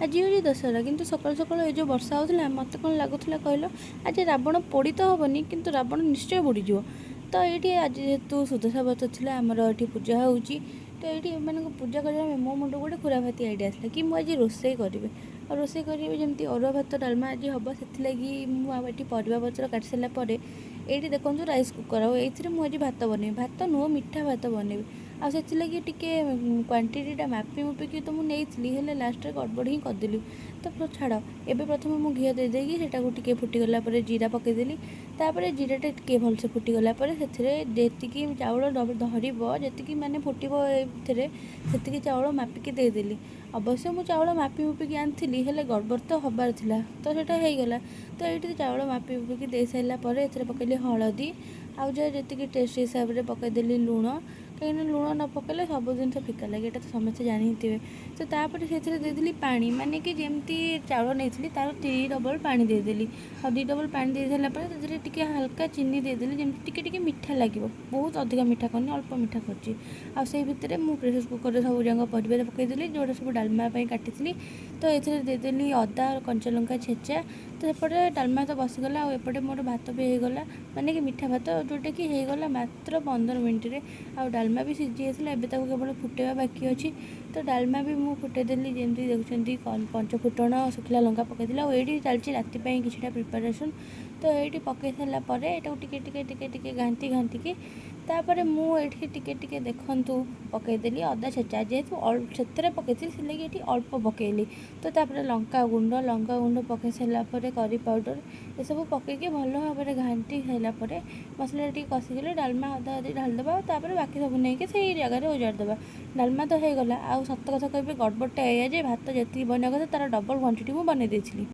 ଆଜି ହେଉଛି ଦଶହରା, କିନ୍ତୁ ସକାଳୁ ସକାଳୁ ଏ ଯେଉଁ ବର୍ଷା ହେଉଥିଲା, ମୋତେ କ'ଣ ଲାଗୁଥିଲା କହିଲ? ଆଜି ରାବଣ ପୋଡ଼ି ତ ହେବନି, କିନ୍ତୁ ରାବଣ ନିଶ୍ଚୟ ବୁଡ଼ିଯିବ। ତ ଏଇଠି ଆଜି ଯେହେତୁ ସୁଦଶା ବ୍ରତ ଥିଲା, ଆମର ଏଠି ପୂଜା ହେଉଛି। ତ ଏଇଠି ଏମାନଙ୍କୁ ପୂଜା କରିବା ପାଇଁ ମୋ ମୁଣ୍ଡକୁ ଗୋଟେ ଖୁରାଫାତି ଆଇଡ଼ିଆ ଆସିଲା କି ମୁଁ ଆଜି ରୋଷେଇ କରିବି। ଆଉ ରୋଷେଇ କରିବି ଯେମିତି ଅରୁଆ ଭାତ ଡାଲମା ଆଜି ହେବ। ସେଥିଲାଗି ମୁଁ ଆଉ ଏଠି ପରିବା ପତ୍ର କାଟି ସାରିଲା ପରେ ଏଇଠି ଦେଖନ୍ତୁ ରାଇସ୍ କୁକର୍, ଆଉ ଏଇଥିରେ ମୁଁ ଆଜି ଭାତ ବନେଇବି। ଭାତ ନୁହଁ, ମିଠା ଭାତ ବନେଇବି। ଆଉ ସେଥିଲାଗି ଟିକେ କ୍ୱାଣ୍ଟିଟିଟା ମାପି ମୁପିକି ତ ମୁଁ ନେଇଥିଲି, ହେଲେ ଲାଷ୍ଟରେ ଗଡ଼ବଡ଼ ହିଁ କରିଦେଲି। ତ ଛାଡ଼, ଏବେ ପ୍ରଥମେ ମୁଁ ଘିଅ ଦେଇଦେଇକି ସେଇଟାକୁ ଟିକେ ଫୁଟିଗଲା ପରେ ଜିରା ପକାଇଦେଲି। ତାପରେ ଜିରାଟା ଟିକେ ଭଲସେ ଫୁଟିଗଲା ପରେ ସେଥିରେ ଯେତିକି ଚାଉଳ ଧରିବ, ଯେତିକି ମାନେ ଫୁଟିବ ଏଥିରେ, ସେତିକି ଚାଉଳ ମାପିକି ଦେଇଦେଲି। ଅବଶ୍ୟ ମୁଁ ଚାଉଳ ମାପି ମୁପିକି ଆଣିଥିଲି, ହେଲେ ଗଡ଼ବଡ଼ ତ ହେବାର ଥିଲା, ତ ସେଇଟା ହେଇଗଲା। ତ ଏଇଠି ଚାଉଳ ମାପି ମୁପିକି ଦେଇସାରିଲା ପରେ ଏଥିରେ ପକାଇଲି ହଳଦୀ, ଆଉ ଯାହା ଯେତିକି ଟେଷ୍ଟ ହିସାବରେ ପକାଇଦେଲି ଲୁଣ, କାହିଁକିନା ଲୁଣ ନ ପକାଇଲେ ସବୁ ଜିନିଷ ଫିକା ଲାଗେ, ଏଇଟା ତ ସମସ୍ତେ ଜାଣିଥିବେ। ତ ତାପରେ ସେଥିରେ ଦେଇଦେଲି ପାଣି, ମାନେ କି ଯେମିତି ଚାଉଳ ନେଇଥିଲି ତାର 3 ଡବଲ୍ ପାଣି ଦେଇଦେଲି। ଆଉ 2 ଡବଲ୍ ପାଣି ଦେଇସାରିଲା ପରେ ସେଥିରେ ଟିକେ ହାଲକା ଚିନି ଦେଇଦେଲି, ଯେମିତି ଟିକେ ଟିକେ ମିଠା ଲାଗିବ। ବହୁତ ଅଧିକ ମିଠା କରିନି, ଅଳ୍ପ ମିଠା କରିଛି। ଆଉ ସେଇ ଭିତରେ ମୁଁ ପ୍ରେସର୍ କୁକର୍ରେ ସବୁ ଯାକ ପରିବା ପକାଇଦେଲି, ଯେଉଁଟା ସବୁ ଡାଲମା ପାଇଁ କାଟିଥିଲି। ତ ଏଥିରେ ଦେଇଦେଲି ଅଦା ଆଉ କଞ୍ଚାଲଙ୍କା ଛେଚା। ତ ସେପଟେ ଡାଲମା ତ ବସିଗଲା, ଆଉ ଏପଟେ ମୋର ଭାତ ବି ହେଇଗଲା, ମାନେ କି ମିଠା ଭାତ, ଯେଉଁଟାକି ହେଇଗଲା ମାତ୍ର 15 ମିନିଟ୍ରେ। ଆଉ ଡାଲମା ବି ସିଝି ଯାଇଥିଲା, ଏବେ ତାକୁ କେବଳ ଫୁଟେଇବା ବାକି ଅଛି। ତ ଡାଲମା ବି ମୁଁ ଫୁଟେଇଦେଲି, ଯେମିତି ଦେଖୁଛନ୍ତି ପଞ୍ଚ ଫୁଟଣ ଶୁଖିଲା ଲଙ୍କା ପକାଇଥିଲି। ଆଉ ଏଇଠି ଚାଲିଛି ରାତି ପାଇଁ କିଛିଟା ପ୍ରିପାରେସନ୍। ତ ଏଇଠି ପକାଇ ସାରିଲା ପରେ ଏଇଟାକୁ ଟିକେ ଟିକେ ଟିକେ ଟିକେ ଘାଣ୍ଟି ଘାଣ୍ଟିକି ତାପରେ ମୁଁ ଏଇଠି ଟିକେ ଟିକେ ଦେଖନ୍ତୁ ପକାଇଦେଲି ଅଦା ଛେଚା। ଯେହେତୁ ସେଥିରେ ପକାଇଥିଲି, ସେଥିଲାଗି ଏଠି ଅଳ୍ପ ପକାଇଲି। ତ ତାପରେ ଲଙ୍କା ଗୁଣ୍ଡ, ଲଙ୍କା ଗୁଣ୍ଡ ପକାଇ ସାରିଲା ପରେ କରି ପାଉଡ଼ର ଏସବୁ ପକାଇକି ଭଲ ଭାବରେ ଘାଣ୍ଟି ସାରିଲା ପରେ ମସଲାଟା ଟିକେ କଷିଗଲେ ଡାଲମା ଅଦା ଅଧି ଢାଳିଦେବା, ଆଉ ତାପରେ ବାକି ସବୁ ନେଇକି ସେଇ ଜାଗାରେ ଓଜାଡ଼ି ଦେବା। ଡାଲମା ତ ହେଇଗଲା। ଆଉ ସତ କଥା କହିବି, ଗଡ଼ବଡ଼ଟା ଏଇଆ ଯେ ଭାତ ଯେତିକି ବନେଇବା କଥା ତାର ଡବଲ୍ କ୍ୱାଣ୍ଟିଟି ମୁଁ ବନେଇ ଦେଇଥିଲି।